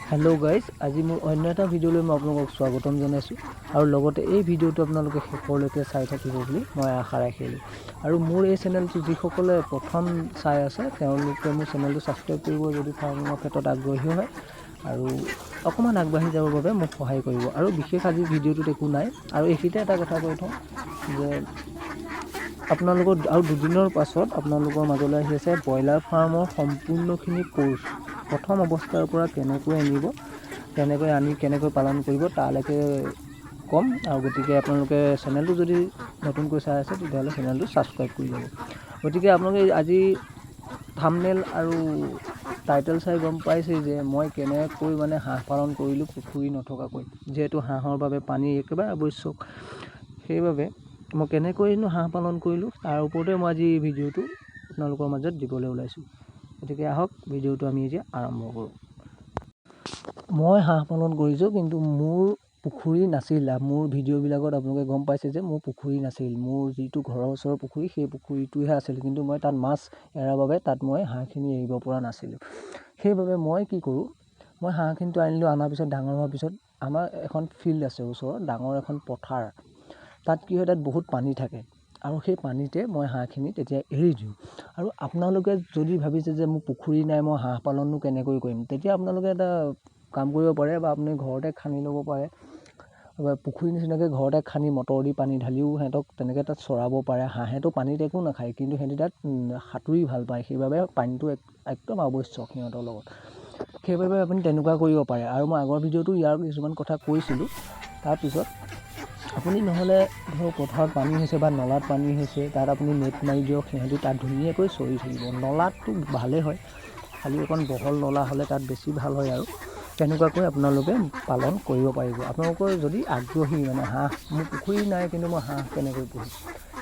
Hello' guys, আজি মোৰ অন্য এটা ভিডিঅ'লৈ মই আপোনালোকক স্বাগতম জনাইছোঁ আৰু লগতে এই ভিডিঅ'টো আপোনালোকে শেষলৈকে চাই থাকিব বুলি মই আশা ৰাখিলোঁ। আৰু মোৰ এই চেনেলটো যিসকলে প্ৰথম চাই আছে, তেওঁলোকে মোৰ চেনেলটো ছাবস্ক্ৰাইব কৰিব, যদি ফাৰ্মিঙৰ ক্ষেত্ৰত আগ্ৰহী হয় আৰু অকণমান আগবাঢ়ি যাবৰ বাবে মোক সহায় কৰিব। আৰু বিশেষ আজি ভিডিঅ'টোত একো নাই। আৰু এইখিনিতে এটা কথা কৈ থওঁ যে আপোনালোকৰ আৰু 2 দিনৰ পাছত আপোনালোকৰ মাজলৈ আহি আছে ব্ৰইলাৰ ফাৰ্মৰ সম্পূৰ্ণখিনি কোৰ্চ। প্ৰথম অৱস্থাৰ পৰা কেনেকৈ আনিব, কেনেকৈ আনি কেনেকৈ পালন কৰিব, তালৈকে ক'ম। আৰু গতিকে আপোনালোকে চেনেলটো যদি নতুনকৈ চাই আছে, তেতিয়াহ'লে চেনেলটো ছাবস্ক্ৰাইব কৰি যাব। গতিকে আপোনালোকে আজি থামনেল আৰু টাইটেল চাই গম পাইছেই যে মই কেনেকৈ মানে হাঁহ পালন কৰিলোঁ পুখুৰী নথকাকৈ। যিহেতু হাঁহৰ বাবে পানী একেবাৰে আৱশ্যক, সেইবাবে মই কেনেকৈনো হাঁহ পালন কৰিলোঁ, তাৰ ওপৰতে মই আজি এই ভিডিঅ'টো আপোনালোকৰ মাজত দিবলৈ ওলাইছোঁ। গতিকে আহক, ভিডিঅ'টো আমি এতিয়া আৰম্ভ কৰোঁ। মই হাঁহ পালন কৰিছোঁ, কিন্তু মোৰ পুখুৰী নাছিল। মোৰ ভিডিঅ'বিলাকত আপোনালোকে গম পাইছে যে মোৰ পুখুৰী নাছিল। মোৰ যিটো ঘৰৰ ওচৰৰ পুখুৰী, সেই পুখুৰীটোহে আছিল। কিন্তু মই তাত মাছ এৰাৰ বাবে তাত মই হাঁহখিনি এৰিব পৰা নাছিলোঁ। সেইবাবে মই কি কৰোঁ, মই হাঁহখিনিতো আনিলোঁ। অনাৰ পিছত, ডাঙৰ হোৱাৰ পিছত আমাৰ এখন ফিল্ড আছে ওচৰত, ডাঙৰ এখন পথাৰ। তাত কি হয়, তাত বহুত পানী থাকে আৰু সেই পানীতে মই হাঁহখিনি তেতিয়া এৰি দিওঁ। আৰু আপোনালোকে যদি ভাবিছে যে মোৰ পুখুৰী নাই, মই হাঁহ পালননো কেনেকৈ কৰিম, তেতিয়া আপোনালোকে এটা কাম কৰিব পাৰে বা আপুনি ঘৰতে খান্দি ল'ব পাৰে বা পুখুৰী নিচিনাকৈ ঘৰতে খান্দি মটৰ দি পানী ঢালিও সিহঁতক তেনেকৈ তাত চৰাব পাৰে। হাঁহেতো পানীত একো নাখায়, কিন্তু সিহঁতি তাত সাঁতুৰি ভাল পায়। সেইবাবে পানীটো একদম আৱশ্যক সিহঁতৰ লগত। সেইবাবে আপুনি তেনেকুৱা কৰিব পাৰে। আৰু মই আগৰ ভিডিঅ'টো ইয়াৰ কিছুমান কথা কৈছিলোঁ। তাৰপিছত আপুনি নহ'লে ধৰক পথাৰত পানী হৈছে বা নলাত পানী হৈছে, তাত আপুনি নেট মাৰি দিয়ক। সিহঁতি তাত ধুনীয়াকৈ চৰি থাকিব। নলাতটো ভালেই হয়, খালি অকণ বহল নলা হ'লে তাত বেছি ভাল হয়। আৰু তেনেকুৱাকৈ আপোনালোকে পালন কৰিব পাৰিব। আপোনালোকৰ যদি আগ্ৰহী, মানে হাঁহ মোৰ পুখুৰী নাই, কিন্তু মই হাঁহ কেনেকৈ পুহিম,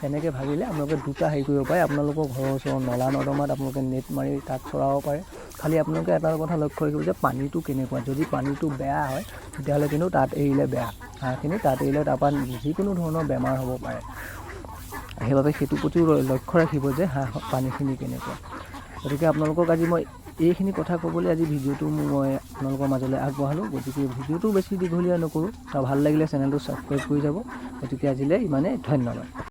তেনেকৈ ভাবিলে আপোনালোকে দুটা হেৰি কৰিব পাৰে। আপোনালোকৰ ঘৰৰ ওচৰৰ নলা নৰ্দমাত আপোনালোকে নেট মাৰি তাত চৰাব পাৰে। খালি আপোনালোকে এটা কথা লক্ষ্য ৰাখিব যে পানীটো কেনেকুৱা। যদি পানীটো বেয়া হয়, তেতিয়াহ'লে কিন্তু তাত এৰিলে বেয়া। হাঁহখিনি তাত এৰিলে তাৰপৰা যিকোনো ধৰণৰ বেমাৰ হ'ব পাৰে। সেইবাবে সেইটোৰ প্ৰতিও লক্ষ্য ৰাখিব যে হাঁহ পানীখিনি কেনেকুৱা। গতিকে আপোনালোকক আজি মই এইখিনি কথা ক'বলৈ আজি ভিডিঅ'টো মই আপোনালোকৰ মাজলৈ আগবঢ়ালোঁ। গতিকে ভিডিঅ'টো বেছি দীঘলীয়া নকৰোঁ আৰু ভাল লাগিলে চেনেলটো ছাবস্ক্ৰাইব কৰি যাব। গতিকে আজিলৈ ইমানেই, ধন্যবাদ।